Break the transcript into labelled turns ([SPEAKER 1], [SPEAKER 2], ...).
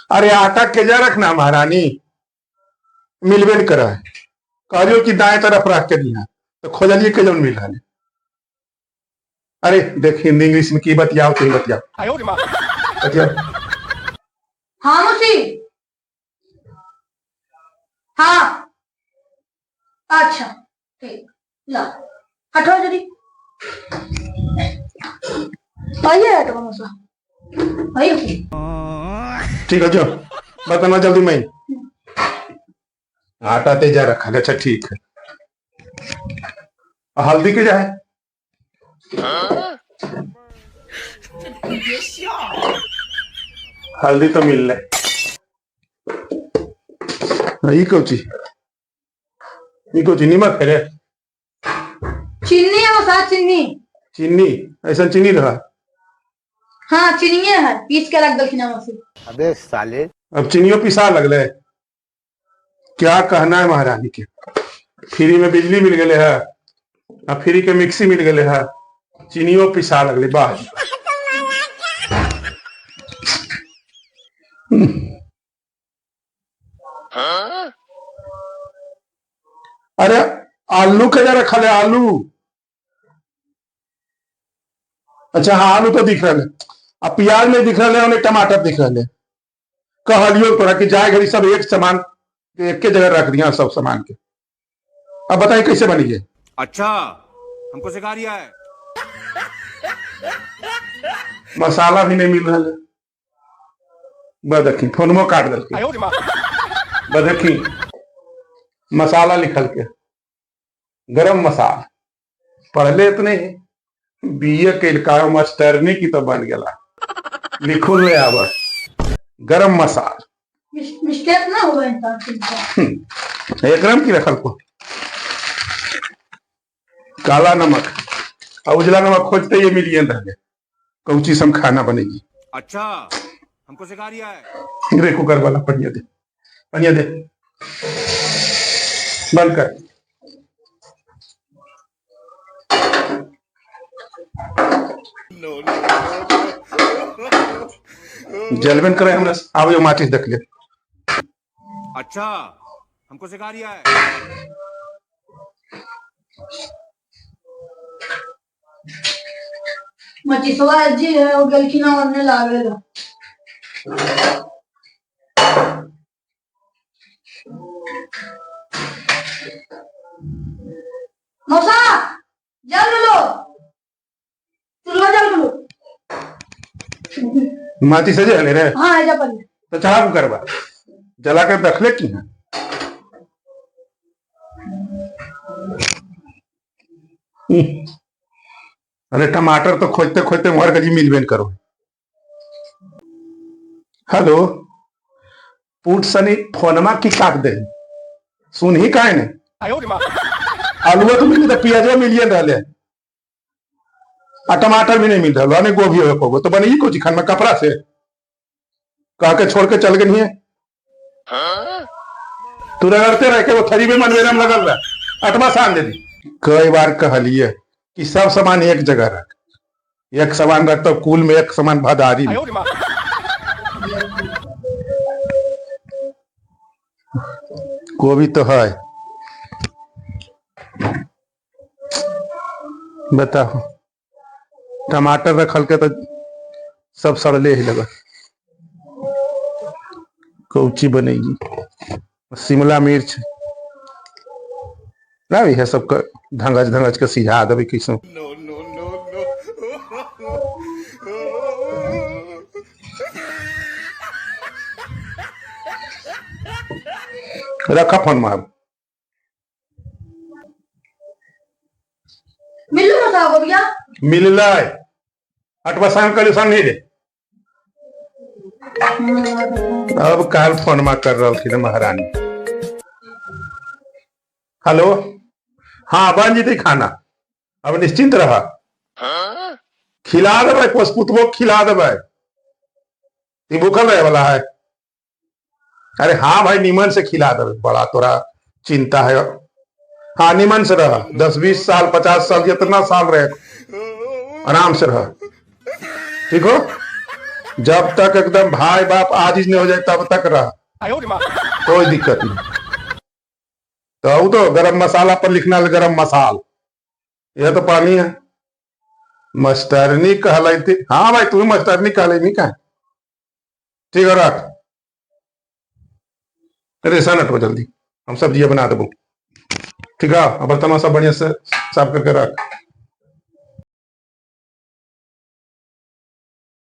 [SPEAKER 1] अरे आटा केजा रखना महारानी, मिलबे नहीं कर है। कहलियो कि दाएं तरफ रख के दिया तो खोजलिए के जौन मिल रहा है। अरे देख हिंदी इंग्लिश में की बतियाओ, तुम बतियाओ बतियाओ।
[SPEAKER 2] हाँ मौसी, हाँ अच्छा ठीक, ला हटो जरी, आइए हटो मौसा, आइए।
[SPEAKER 1] ठीक है जो बताना जल्दी, मैं आटा तेजा रखा है। अच्छा ठीक है, हल्दी के जाए, हल्दी तो मिल रहा है। ये कौची, ये कौची नीमक है रे?
[SPEAKER 2] चीनी है मौसा, चीनी।
[SPEAKER 1] चीनी? ऐसा चीनी रहा?
[SPEAKER 2] हाँ चीनी है, पीस के रख दलखिन मौसी।
[SPEAKER 3] अबे साले,
[SPEAKER 1] अब चीनियों पिसा लगले। क्या कहना है महारानी के, फ्री में बिजली मिल गए है, अब फ्री के मिक्सी मिल गए है, चीनियों पिसा लगले। बाह अरे आलू के रखा है आलू? अच्छा हाँ आलू तो दिख रहा है, अब प्याज नहीं दिख रहा है और टमाटर दिख रहा है। कहलियो तोरा कि जाए घड़ी सब एक सामान एक के जगह रख दिया सब सामान के, अब बताइए कैसे बनी है?
[SPEAKER 4] अच्छा हमको सिखा रिया है।
[SPEAKER 1] मसाला भी नहीं मिल रहा है। बदखी फोनमो काट दलकी। बदखी मसाला लिखल के गरम मसाला पढ़ले इतने बीए के मास्टरनी की तो बन गया, लिखुल ले आवा गरम मसाला।
[SPEAKER 2] मिस्टेक ना हुआ इंसान से।
[SPEAKER 1] एक की रखल को काला नमक और उजला नमक खोजते ये मिलिए रह कौची सम खाना बनेगी।
[SPEAKER 4] अच्छा हमको सिखा रिया है।
[SPEAKER 1] रे कुकर वाला पनिया दे, पनिया दे, बंद कर। जलबन करे हमरा आवे जो माचिस देख ले।
[SPEAKER 4] अच्छा हमको सिखा रिया है।
[SPEAKER 2] मचिसवा जी है वो गलखिना ओढ़ने लागेगा। मौसा जल लो, चूल्हा जल लो।
[SPEAKER 1] माचिस सजे हले रे?
[SPEAKER 2] हाँ ऐसा पर
[SPEAKER 1] तो चढ़ा करवा जला के रख ले की है। अरे टमाटर तो खोजते खोजते मर गजी मिलबे करो। हेलो पूट सनी फोनमा की काट दे, सुन ही काहे ने? आलूआ तो मिल तो प्याजो मिलिए रहे आ टमाटर भी नहीं मिल रहा, नहीं गोभी हो तो बनी कुछ खान में कपड़ा से कह के छोड़ के चल गई है। तू रगड़ते रह के वो थरी में मनवेरम लगल रहा अटवा सान दे दी। कई बार कहलिए कि सब सामान एक जगह रख, एक सामान रख तो कुल में एक सामान भदारी में। गोभी तो है, बताओ टमाटर रखल के तो सब सड़ले ही लगा। कौची बनेगी? शिमला मिर्च ना है सबका धंगज धंगज के सिझा देवे कैसे। रखा फोन में।
[SPEAKER 2] मिलू मौसा को भैया?
[SPEAKER 1] मिललै अटवा सान कल सान नहीं रे। अब काल फोन मा कर रहा महारानी। हेलो हाँ बन जीते खाना, अब निश्चिंत रहा, खिला देबै, पोसपुतबो खिला देबै, ई भूखल रहे वाला है। अरे हाँ भाई निमन से खिला देबै, बड़ा तोरा चिंता है। हाँ निमन से रह, 10-20 साल 50 साल जितना साल रहे आराम से रह, ठीक हो? जब तक एकदम भाई बाप आजिज नहीं हो जाए तब तक रह, कोई दिक्कत नहीं। तो वो तो गरम मसाला पर लिखना है गरम मसाल, यह तो पानी है। मास्टरनी कहलाई थी। हाँ भाई तू मास्टरनी कहलाई नहीं का, ठीक है रख। अरे सन हटो जल्दी, हम सब्जियां बना देबो। ठीक है, बर्तन सब बढ़िया से साफ करके रख।